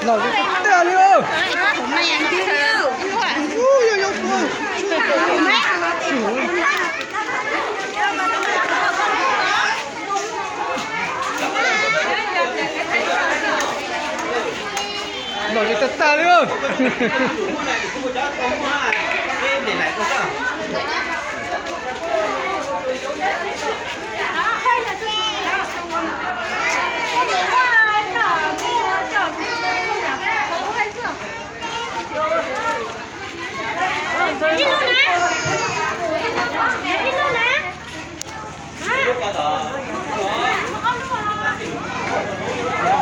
Los tag li. Los tag tag li.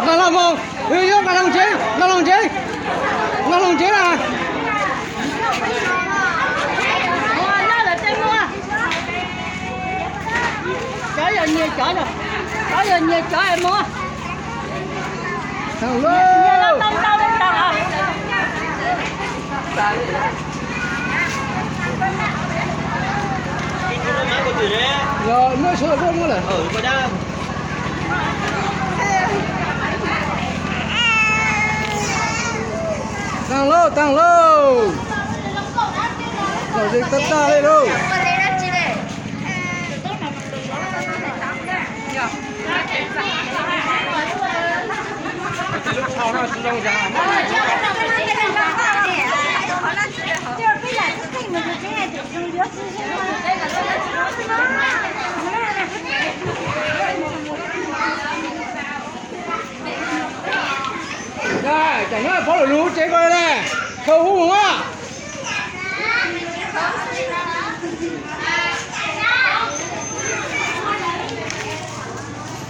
Nqa los mus, nqa los tsev, nqa los tsev, nqa los tsev na. Cov yog nyias cov, cov yog nyias cov mus. Los muab sawv daws muab lawm. Taag lauj, taag lauj. Los ze tag tag li lauj. Cov nyob pab lwm lub tsev ko na, khaws hub mus na.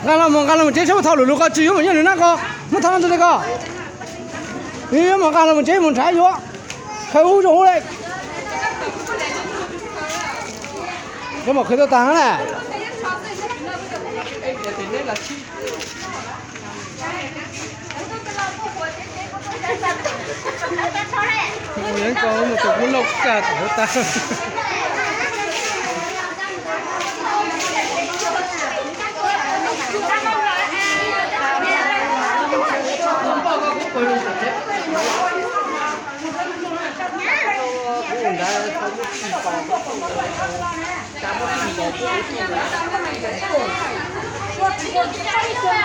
Nqa los mus, nqa los mus tsev, tsis muab thau lwm lub ko, tsis yuav mus nyob nws na ko. Muab thau no ntug li ko. Yuav mus nqa los mus tsev mus nrhav yuav. Khaws hub zoo hub li. Khaws mam khaws tau taag na. Yeeb ko mus tus kub lauj kag tom huab tab.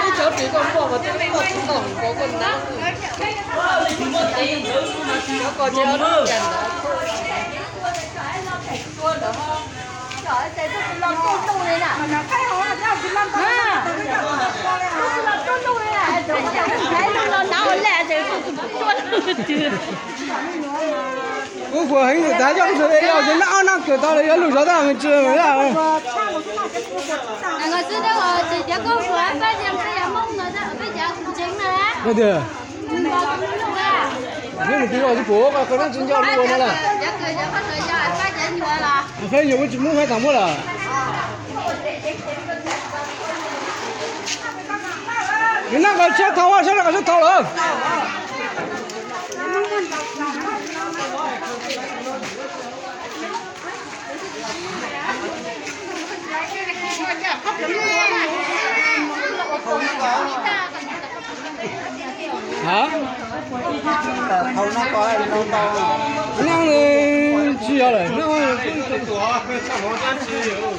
Ib cov tsis tau muaj mas twb muaj tsis tau hauv ko koj nab. Cov ko tsis tau muaj cas ntawd. Kuv kuv heev tas coj kuv txog es yog tsis nab ob nab kawm tau li yuav lug zov tab me ntsis. Ntawd tias, neb mus twg los tsis pom, koj nab tsis nco lub ua no lawm. Feb nyuam kuj tsis muab feb tas muab lawm. Nws nab ko tshiab thau, sab nab ko tshiab thau lawm. Hab, nab tsis yog lawm.